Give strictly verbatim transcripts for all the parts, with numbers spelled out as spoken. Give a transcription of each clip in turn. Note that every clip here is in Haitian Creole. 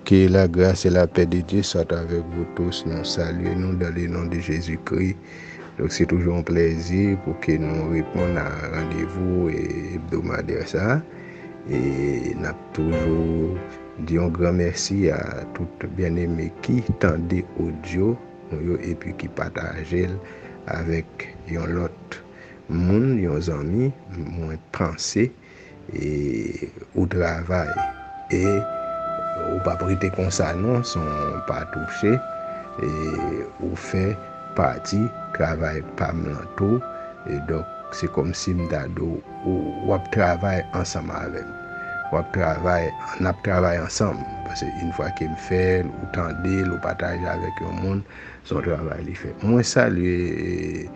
Que la grâce et la paix de Dieu soient avec vous tous. Nou salye nou dans le nom de Jésus-Christ. Donk, se toujou yon plèzi pou ke nou reponn a randevou e, ebdomadè sa a. E n ap toujou di yon gran mèsi a tout byeneme ki tande odyo nou yo epi ki pataje l avèk yon lòt moun, yon zanmi. Mwen panse e, ou travay e ou p ap rete konsa non, san w pa touche e ou fè pati travay pa m lan tou. E donk, se kòmsi m ta di w, ou, w ap travay ansanm avè m. W ap travay, n ap travay ansanm. Paske yon fwa ke m fè l, ou tande l, ou pataje avèk yon moun, se yon travay li fè. Mwen salye e,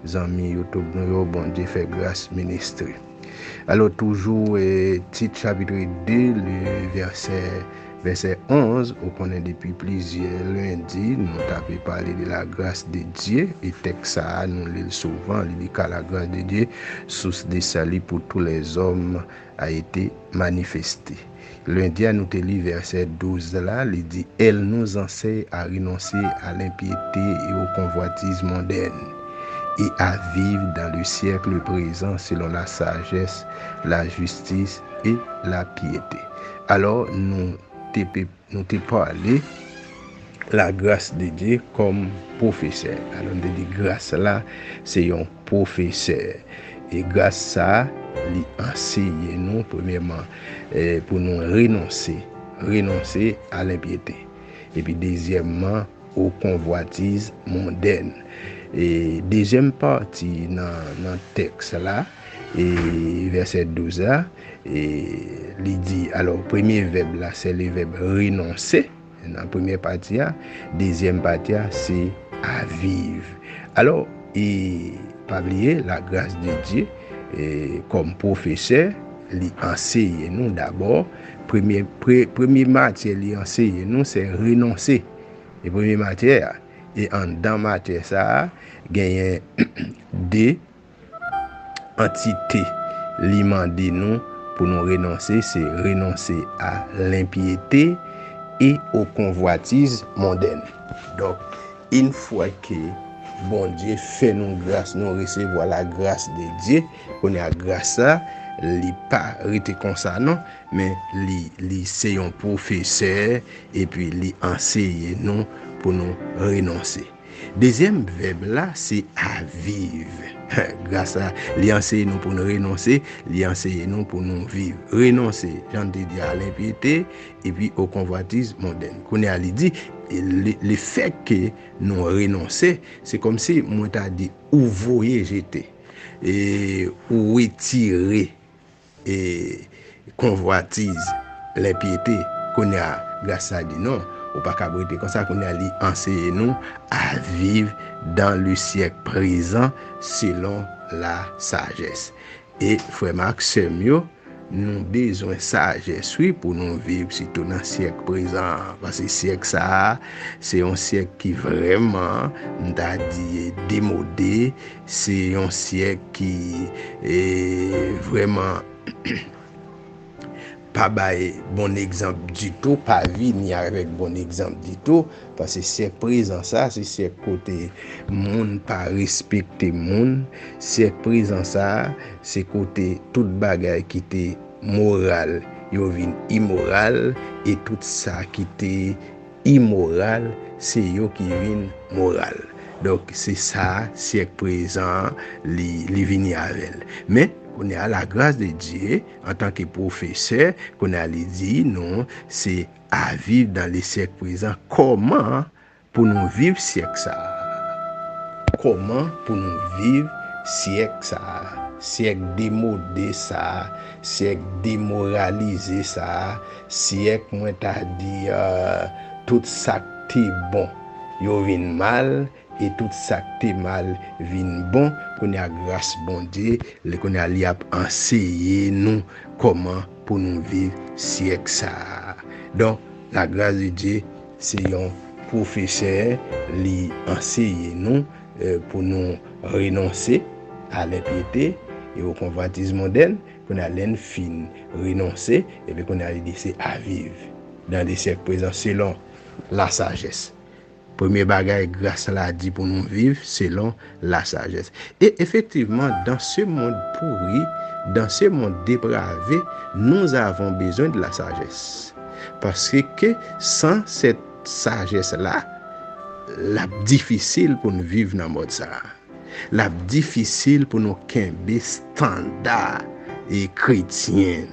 zanmi YouTube nou yo, Bondye fè gras ministri. Alò, toujou, e, Tit chapit de, le vèsè, vèsè onz, ou konnen depi plizyè lendi, nou t ape pale de la grâce de Dieu, e tèks sa a, nou li l souvan, li di, car la grâce de Dieu, source de salut pour tous les hommes, a été manifestée. Lendi a, nou te li vèsè douz la, li di, Elle nous enseigne à renoncer à l'impiété et aux convoitises mondaines et à vivre dans le siècle présent selon la sagesse, la justice et la piété. Alò, nou te, pe- nou te pale la grâce de Dieu kòm pwofesè. Alò, m te di gras la, se yon pwofesè. E gras sa a, li anseye nou, premyèman, e, pou nou renonse, renonse a lenpyete. Epi, dezyèmman, aux convoitises mondaines. E dezyèm pati nan, nan tèks la, e vèsè douz la, e li di, alò, premye vèb la, se le vèb renonse, nan premye pati a. Dezyèm pati a, se à vivre. Alò, e pa bliye, la grâce de Dieu, e kòm pwofesè, li anseye nou dabò. Premye, pre, premye matyè li anseye nou, se renonse. E premye matyè a. E anndan matyè sa a, genyen de antite li mande nou pou nou renonse, se renonse à l'impiété et aux convoitises mondaines. Donk, yon fwa ke Bondye fè nou gras, nou resevwa la grâce de Dieu, kounye a gras la, li pa rete konsa non, men li, li se yon pwofesè, epi li anseye nou pou nou renonse. Dezyèm vèb la, se à vivre. Gras a, li anseye nou pou nou renonse, li anseye nou pou nou viv. Renonse, jan m te di a, à l'impiété, epi aux convoitises mondaines. Kounye a, li di, le, le fait que nou renonse, se kòmsi mwen ta di, ou voye jete, e ou retire e konvwatiz, lenpyete. Kounye a, gras sa di non, ou pa kab rete konsa. Kounye a, li anseye nou à vivre dans le siècle présent selon la sagesse. E frè m ak sè m yo, nou bezwen sajès, wi, pou nou viv, sitou nan syèk prezan an. Paske syèk sa a, se yon syèk ki vrèman, m ta di, demode, se yon syèk ki, e, vrèman pa bay bon egzanp ditou, pa vini avèk bon egzanp ditou, paske syèk prezan sa, se syèk kote moun pa respekte moun, syèk prezan sa, se kote tout bagay ki te moral, yo vin imoral, e tout sa ki te imoral, se yo ki vin moral. Donk, se sa, syèk prezan an, li, li vini avè l. Men, kounye a, la grâce de Dieu, antanke pwofesè, kounye a, li di nou, se à vivre dans le siècle présent. Kòman pou nou viv syèk sa a? Kòman pou nou viv syèk sa a? Syèk demode sa a, syèk demoralize sa a, syèk, mwen ta di, euh, tout sa k te bon, yo vin mal, e tout sa k te mal vin bon. Kounye a, gras Bondye, li, kounye a, li ap anseye nou kòman pou nou viv syèk sa a. Donk, la grâce de Dieu, se yon pwofesè, li anseye nou, eh, pou nou renonse à l'impiété et aux convoitises mondaines. Kounye a, lè n fin renonse, epi kounye a, li di se à vivre. dans les siècles présents selon la sagesse. Premye bagay, gras la di pou nou viv selon la sagesse. Et effectivement, dans ce monde pourri, dans ce monde dépravé, nous avons besoin de la sagesse. Paske san sèt sajès la, l ap difisil pou n viv nan mond sa a. L ap difisil pou nou kenbe estanda e kretyen.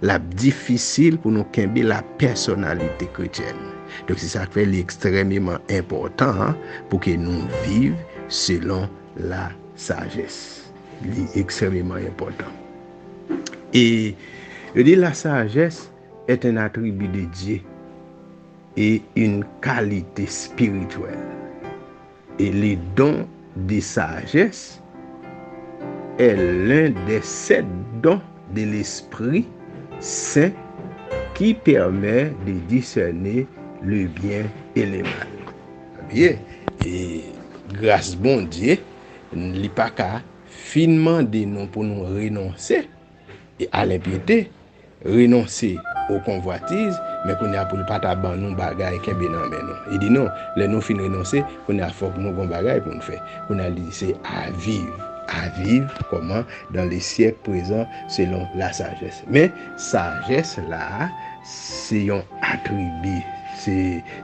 L ap difisil pou nou kenbe la pèsonalite kretyèn. Donk, se sa k fè li ekstrèmeman enpòtan pou ke nou viv selon la sajès. Li ekstrèmeman enpòtan. E yo di la sagesse est un attribut de Dieu et une qualité spirituelle. Et le don de sagesse est l'un des sept dons de l'Esprit Saint qui permet de discerner le bien et le mal. Byen, e gras Bondye, li pa ka fin mande nou pou nou renonse e a lenpyete, renonse o konvwatiz, men kounye a pou l pa ta ban nou bagay kenbe nan men nou. Li di non, lè nou fin renonse, kounye a fòk nou gon bagay pou n fè. Kounye a li di se à vivre, à vivre kòman dans le siècle présent selon la sagesse. Men sajès la, se yon atribi, se,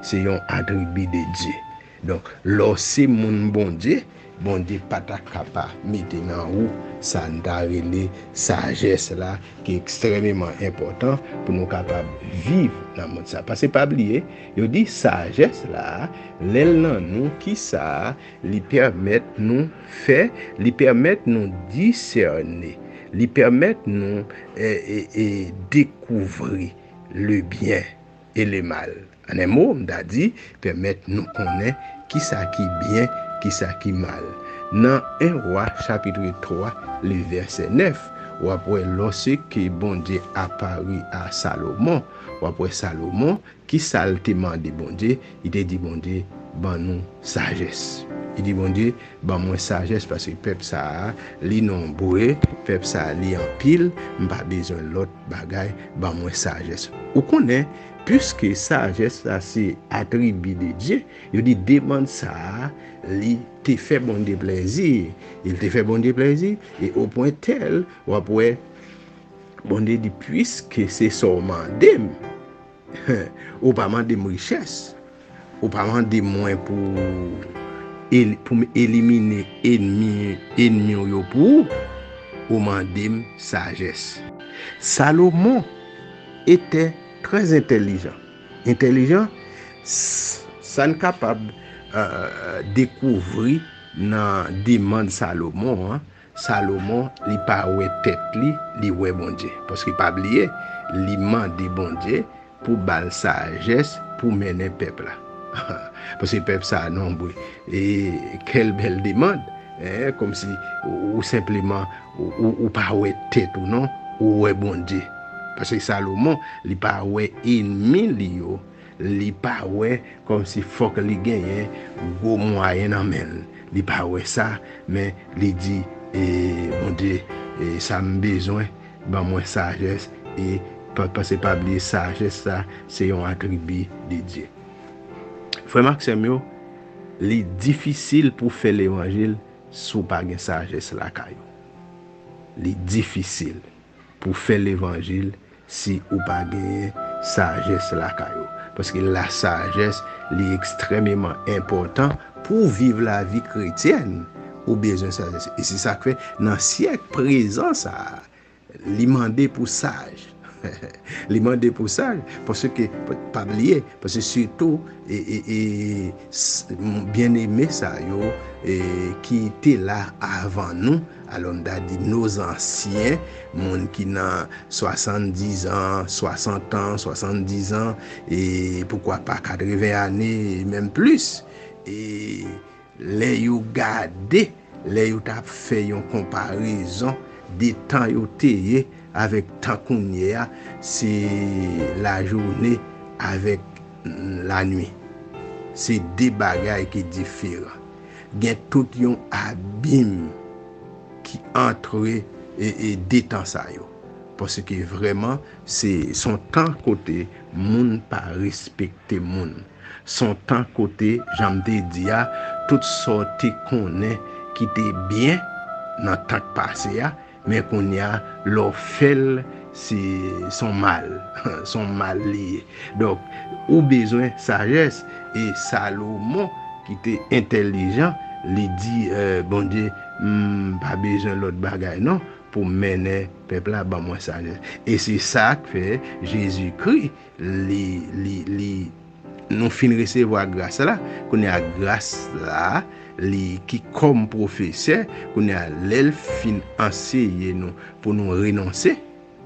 se yon atribi de Dye. Donk, lè w se moun Bondye, Bondye pa ta ka pa mete nan ou sa n ta rele sajès la, ki ekstrèmeman enpòtan pou nou kapab viv nan mond sa. Paske pa bliye, yo di sajès la, lè l nan nou, kisa li pèmèt nou fè, li pèmèt nou disène, li pèmèt nou e, e, e, dekouvri le byen e le mal. An en mo, m ta di, pèmèt nou konnen kisa ki byen, kisa ki mal. Nan en Wa, chapitre twa, le vèsè nèf, w ap wè lòske Bondye apari a Salomon, w ap wè Salomon, kisa l te mande Bondye? Li te di Bondye, ban nou sajès. Li di Bondye, ban mwen sajès, paske pèp sa a, li nonbre, pèp sa a, li anpil, m pa bezwen lòt bagay, ban mwen sajès. Ou konnen, piske sajès la se atribi de Dye, yo di demann sa a, li te fè Bondye plèzi. Li te fè Bondye plèzi, e o pwen tèl, w ap wè, Bondye di, piske se sa w mande m, ou pa mande m richès, ou pa mande mwen pou, el- pou m elimine enmi, enmi w yo pou ou, ou mande m sajès. Salomon était très intelligent. Entèlijan, s- sa n kapab euh, dekouvri nan demann Salomon an, Salomon, li pa wè tèt li, li wè Bondye. Paske pa bliye, li mande Bondye pou ba l sajès pou mennen pèp la. Paske pèp sa a nonbre. E kèl bèl demann, en, kòmsi ou, ou senpleman, ou, ou, ou pa wè tèt ou non, ou wè Bondye. Paske Salomon, li pa wè enmi li yo, li pa wè kòmsi fòk li genyen gwo mwayen nan men l. Li pa wè sa, men li di, e, Bondye, e, sa m bezwen, ban mwen sajès, e pa, paske pa bliye sajès sa, se yon atribi de Dye. Frè m ak sè m yo, li difisil pou fè levanjil si w pa gen sajès lakay ou. Li difisil pou fè levanjil si ou pa genyen sajès lakay ou. Paske la sajès, li ekstrèmeman enpòtan pou viv lavi kretyèn. Ou bezwen sajès. E se sa k fè, nan syèk prezan sa a, li mande pou saj. Li mande pou saj, paske, pa bliye, paske sitou, e, e, e, s- byeneme sa yo, e, ki te la avan nou, alò m ta di nos anciens, moun ki nan swasanndizan, swasant an, swasanndizan, e poukwa pa katreven ane, e menm plis. E lè yo gade, lè yo t ap fè yon konparezon de tan yo te ye avèk tan kounye a, se lajounen avèk lanwi. Se de bagay ki diferan. Gen tout yon abim ki antre e, e de tan sa yo. Paske vrèman, se s on tan kote moun pa respekte moun. S on tan kote, jan m te di a, tout sa w te konnen ki te byen nan tan k pase a, men kounye a, lè w fè l, se s on mal, s on mal li ye. Donk, ou bezwen sajès, e Salomon, ki te entèlijan, li di, eh, Bondye, m pa bezwen lòt bagay non, pou m mennen pèp la, ban mwen sajès. E se sa k fè Jezikri, li, li, li, nou fin resevwa gras la, kounye a gras la, li ki kòm pwofesè, kounye a lè l fin anseye nou pou nou renonse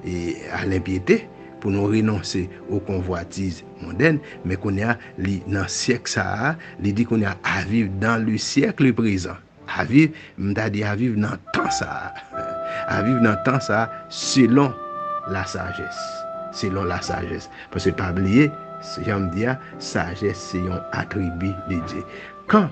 e a lenpyete, pou nou renonse o konvwatiz mondèn, men kounye a, li nan syèk sa a, li di kounye a, à vivre dans le siècle présent. À vivre, m ta di à vivre nan tan sa a. À vivre nan tan sa a selon la sajès. Selon la sajès. Paske pa bliye, jan m di a, sajès se yon atribi de Dye. Kan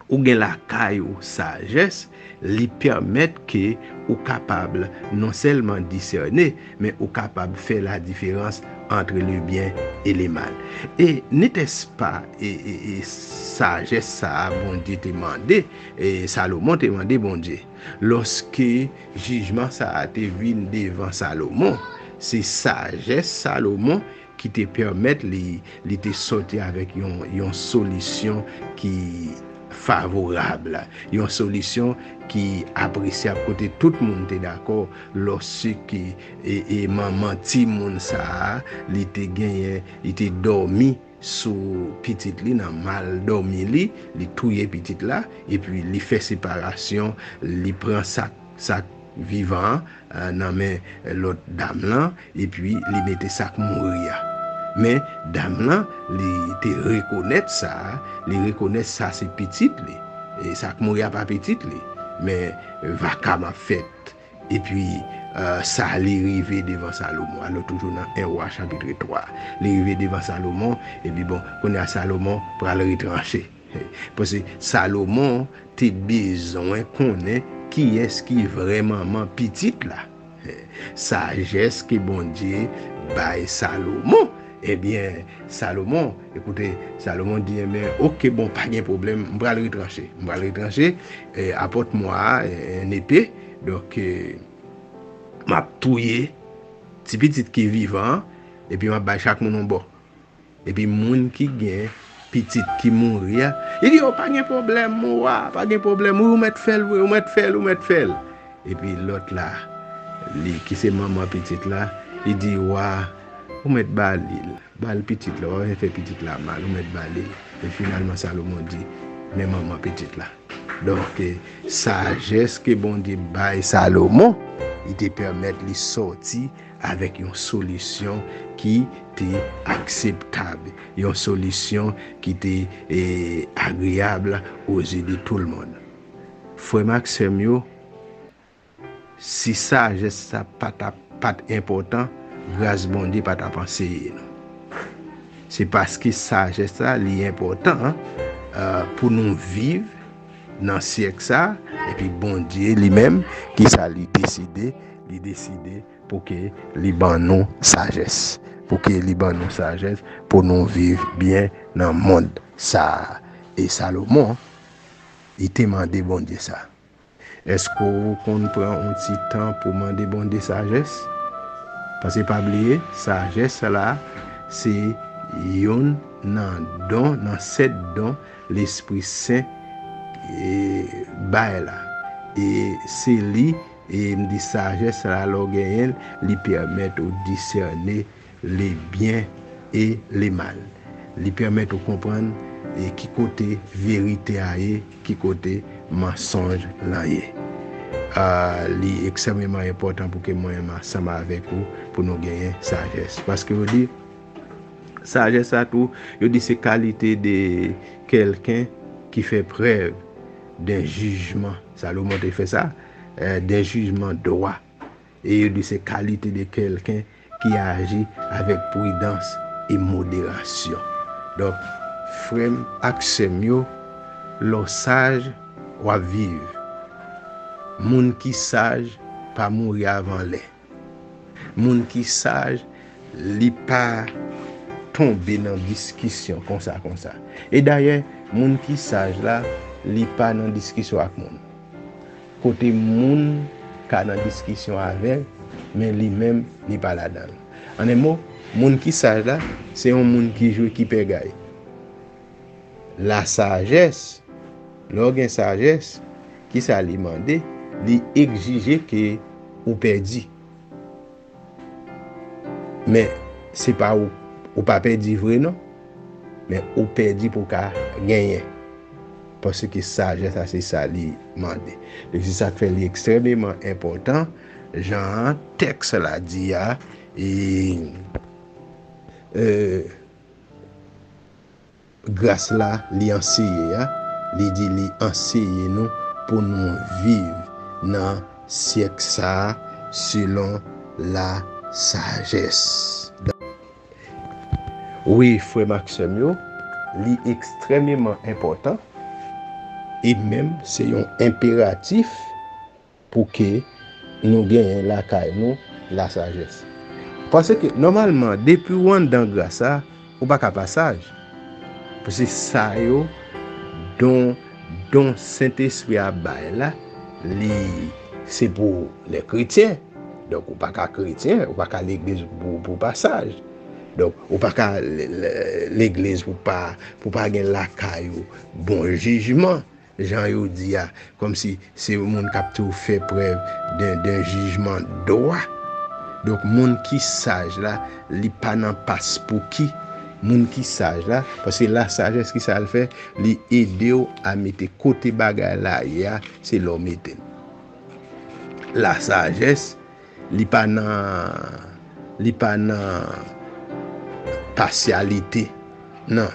ou gen lakay ou sajès, li pèmèt ke ou kapab non sèlman disène, men ou kapab fè la diferans entre le bien et le mal. E n'était-ce pas e, e, e sajès sa a Bondye te mande, e Salomon te mande Bondye. Lòske jijman sa a te vin devan Salomon, se sajès Salomon ki te pèmèt li, li te sòti avèk yon, yon solisyon ki favorab, yon solisyon ki apresyab, kote tout moun te dakò lòske e, e manman timoun sa a, li te genyen, li te dòmi sou pitit li, nan mal dòmi li, li touye pitit la, epi li fè separasyon, li pran sa, sa k vivan an, eh, nan men lòt dam lan, epi li mete sa k mouri a. Men dam lan, li te rekonèt sa, li rekonèt sa se pitit li. E sa k mouri a pa pitit li. Men vaka m ap fèt. Epi, eh, sa li rive devan Salomon. Alò, toujou nan en Wa, chapit twa. Li rive devan Salomon, epi bon, kounye a Salomon pral retranche. Paske Salomon te bezwen konnen kiyès ki vrè manman pitit la. Sajès ke Bondye bay Salomon. Ebyen, Salomon, ekoute, Salomon di, enben, oke, bon, pa gen pwoblèm, m pral retranche. M pral retranche, eh, apòt mwa a, eh, en epe. Donk, eh, m ap touye ti pitit ki vivan an, epi m ap bay chak moun yon bò. Epi moun ki gen pitit ki mouri a, li di, "O, pa gen pwoblèm, mon wa, pa gen pwoblèm, wi, ou mèt fè l vre, ou mèt fè l, ou mèt fè l." Epi lòt la, li ki se manman pitit la, li di, "Wa, ou mèt ba li l, ba l pitit la, ou pa fè pitit la mal, ou mèt ba li l." E finalman, Salomon di, "Men manman pitit la." Donk, eh, sajès ke Bondye bay Salomon, li te pèmèt li sòti avèk yon solisyon ki te akseptab, yon solisyon ki te, eh, agreyab aux yeux de tout le monde. Frè m ak sè m yo, si sajès sa pa t ap, pa t enpòtan, gras Bondye pa t ap anseye nou. Se paske sajès la, li enpòtan, eh, pou nou viv nan syèk sa, epi Bondye li menm, kisa li deside? Li deside pou ke li ban nou sajès. Pou ke li ban nou sajès, pou nou viv byen nan mond sa a. E Salomon, li te mande Bondye sa. Èske w konn pran yon ti tan pou mande Bondye sajès? Paske pa bliye, sajès la, se youn nan don, nan sèt don Lespri Sen, eh, bay la. E se li, e m di sajès la, lè w genyen l, li pèmèt ou disène le bien et le mal. Li pèmèt ou konprann, eh, ki kote verite a ye, ki kote mansonj lan ye. Ah, li ekstrèmeman enpòtan pou ke mwen menm ansanm avèk ou, pou nou genyen sajès. Paske yo di, sajès la tou, yo di se kalite de kèlken ki fè prèv d'un jugement. Salomon te fè sa, eh, d'un jugement droit. E yo di se kalite de kèlken ki aji avèk pridans e moderasyon. Donk, frè m ak sè m yo, lè w saj, w ap viv. Moun ki saj pa mouri avan lè. Moun ki saj li pa tonbe nan diskisyon konsa konsa. E dayè, moun ki saj la, li pa nan diskisyon ak moun. Kote moun ka nan diskisyon avè l, men li menm, li pa ladan l. An en mo, moun ki saj la, se yon moun ki jwe ki pègay. Lasajès, lè w gen sajès, kisa li mande? Li egzije ke ou pèdi. Men, se pa ou, ou pa pèdi vre non. Men ou pèdi pou w ka genyen. Paske sajès la, se sa li mande. E se sa k fè li ekstrèmeman enpòtan, jan tèks la di a, e, e, gras la li anseye a, li di li anseye nou pou nou viv nan syèk sa a selon lasajès. Wi, frè m ak sè m yo, li ekstrèmeman enpòtan e menm se yon enperatif pou ke nou genyen lakay nou lasajès. Paske, nòmalman, depi w anndan gras la, ou pa ka pa saj. Paske sa yo, don, don Sentespri a bay la, li, se pou lè kretyen. Donk, ou pa ka kretyen, ou pa ka legliz pou, pou pa saj. Donk, ou pa ka le-, le-, legliz pou pa, pou pa gen lakay ou bon jijman. Jan yo di a, kòmsi se moun k ap tou fè prèv de, de jijman dwa. Donk, moun ki saj la, li pa nan paspouki. Moun ki saj la, paske lasajès, kisa l fè? Li ede w a mete kote bagay la ye a, se la w mete l. Lasajès, li pa nan, li pa nan pasyalite. Non.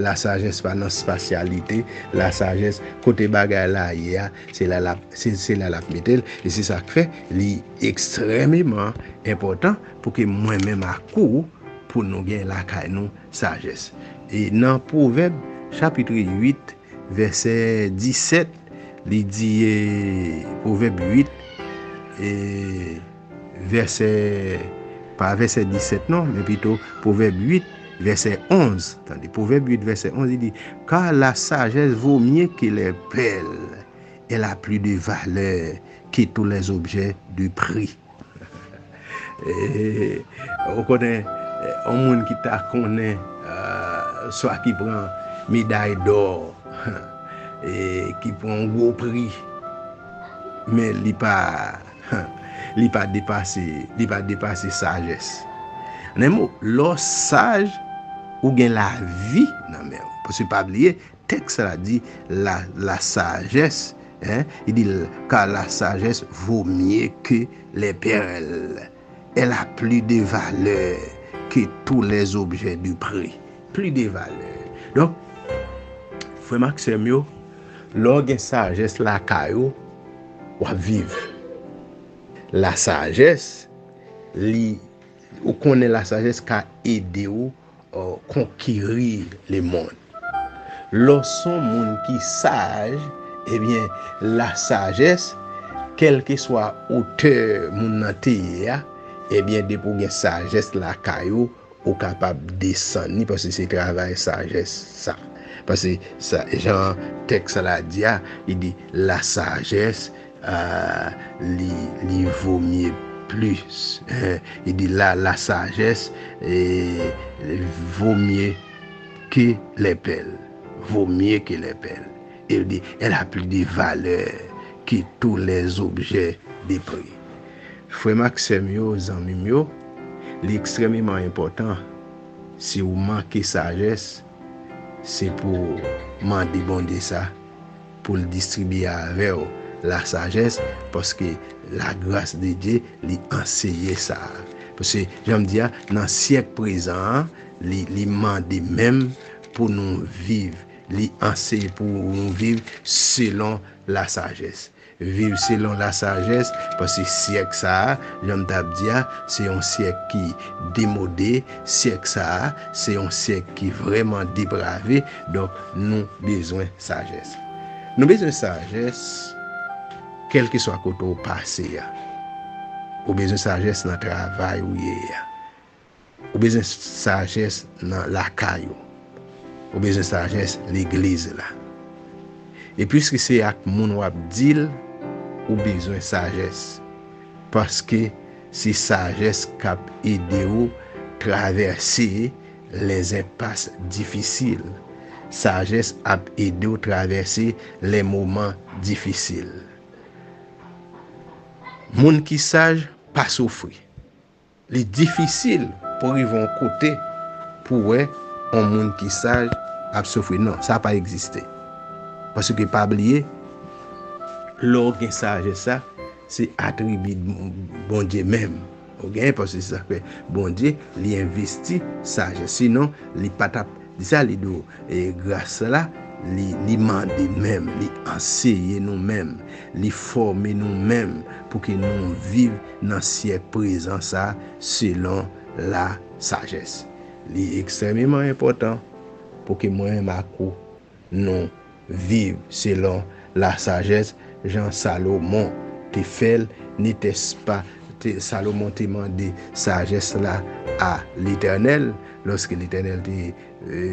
Lasajès pa nan pasyalite. Lasajès, kote bagay la ye a, se la l ap, se, se la l ap mete l. E se sa k fè li ekstrèmeman enpòtan pou ke mwen menm ak ou, pou nou gen lakay nou sajès. E nan Pwovèb, chapit uit, vèsè disèt, li di, e, Pwovèb uit, e, vèsè, pa vèsè disèt non, men pito Pwovèb uit, vèsè onz. Tande, Pwovèb uit, vèsè onz, li di, Car la sagesse vaut mieux que les perles, elle a plus de valeur que tous les objets de prix. E, ou konnen, e, yon moun ki ta konnen, e, swa ki pran meday dò, e, ki pran yon gwo pri, men li pa, li pa depase, li pa depase sajès. Nan mo, lè w saj, ou gen lavi nan men w. Paske pa bliye, tèks la di la, la sagesse, hein, il dit, car la sagesse vaut mieux que les perles. Elle a plus de valeur que tous les objets de prix. Plus de valeur. Donk, frè m ak sè m yo, lè w gen sajès lakay ou, w ap viv. Lasajès, li, ou konnen lasajès ka ede w, e, konkeri lemonn. Lè w se yon moun ki saj, ebyen, lasajès, kèlkeswa otè moun nan te ye a, ebyen, depi w gen sajès lakay ou, ou kapab desann li, paske se travay sajès sa. Paske sa, jan tèks la di a, li di, la sagesse, euh, li, li vaut mieux plus. Hein. Il dit, la, la sagesse eh, vaut mieux que les perles. Vaut mieux que les perles. Il dit, elle a plus de valeur que tous les objets de prix. Frè m ak sè m yo, zanmi m yo, li ekstrèmeman enpòtan, si w manke sajès, se pou w mande Bondye sa, pou l distribye avè w lasajès, paske la grâce de Dieu, li anseye sa. Paske, jan m di a, nan syèk prezan an, li, li mande menm pou nou viv, li anseye pou nou viv selon lasajès. Viv selon lasajès, paske syèk sa a, jan m t ap di a, se yon syèk ki demode, syèk sa a, se yon syèk ki vrèman deprave, donk nou bezwen sajès. Nou bezwen sajès, kèlkeswa kote w pase a. Ou bezwen sajès nan travay ou ye a. Ou bezwen sajès nan lakay ou. Ou bezwen sajès legliz la. E piske se ak moun w ap deal, ou bezwen sajès. Paske se sajès k ap ede w travèse lè zenpas difisil. Sajès ap ede w travèse lè moman difisil. Moun ki saj pa soufri. Li difisil pou rive yon kote pou wè yon moun ki saj ap soufri. Non, sa pa egziste. Paske pa bliye, lè w gen sajès sa, se atribi Bondye menm. Ou gen, paske se sa k fè Bondye, li envesti sajès. Sinon, li pa t ap di sa, li di w, e, gras la, li, li mande menm, li anseye nou menm, li fòme nou menm pou ke nou viv nan syèk prezan sa selon la sajès. Li ekstrèmeman enpòtan pou ke mwen menm ak ou nou viv selon la sajès, jan Salomon te fè l, n'était-ce pas, te, Salomon te mande sajès la a Letènèl, lòske Letènèl te, e,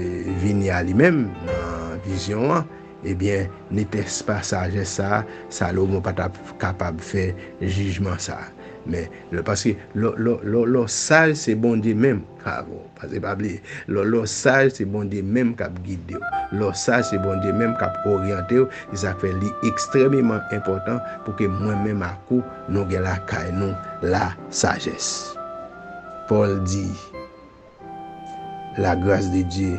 vini a li menm nan vizyon an, ebyen, n'était-ce pas sajès sa a, Salomon pa t ap kapab fè jijman sa a. Men, lè, paske lè, lè, lè, lè w saj, se Bondye menm k avè w. Paske pa bliye, lè, lè w saj, se Bondye menm k ap gide w. Lè w saj, se Bondye menm k ap oryante w. Se sa k fè li ekstrèmeman enpòtan pou ke mwen menm ak ou, nou gen lakay nou la sajès. Pòl di, la grâce de Dieu,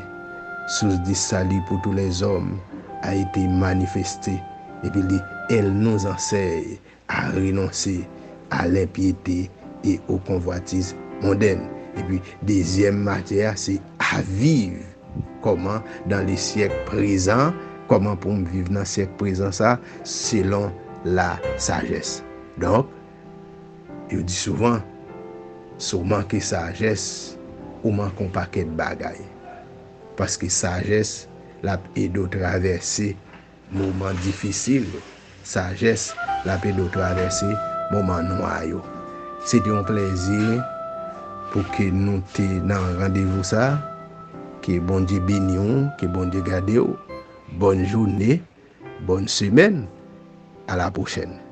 source de salut pour tous les hommes, a été manifestée. Epi li, elle nous enseigne à renoncer à l'impiété et aux convoitises mondaines. Epi, dezyèm matyè a, se à vivre comment dans le siècle présent, kòman pou m viv nan syèk prezan sa, selon la sajès. Donk, yo di souvan, si w manke sajès, ou manke yon pakèt bagay. Paske sajès, l ap ede w travèse moman difisil yo. Sajès, l ap ede w travèse moman nwa yo. Se te yon plèzi pou ke nou te nan randevou sa. Ke Bondye beni w, ke Bondye gade w. Bòn jounen, bòn semèn. A la pwochèn.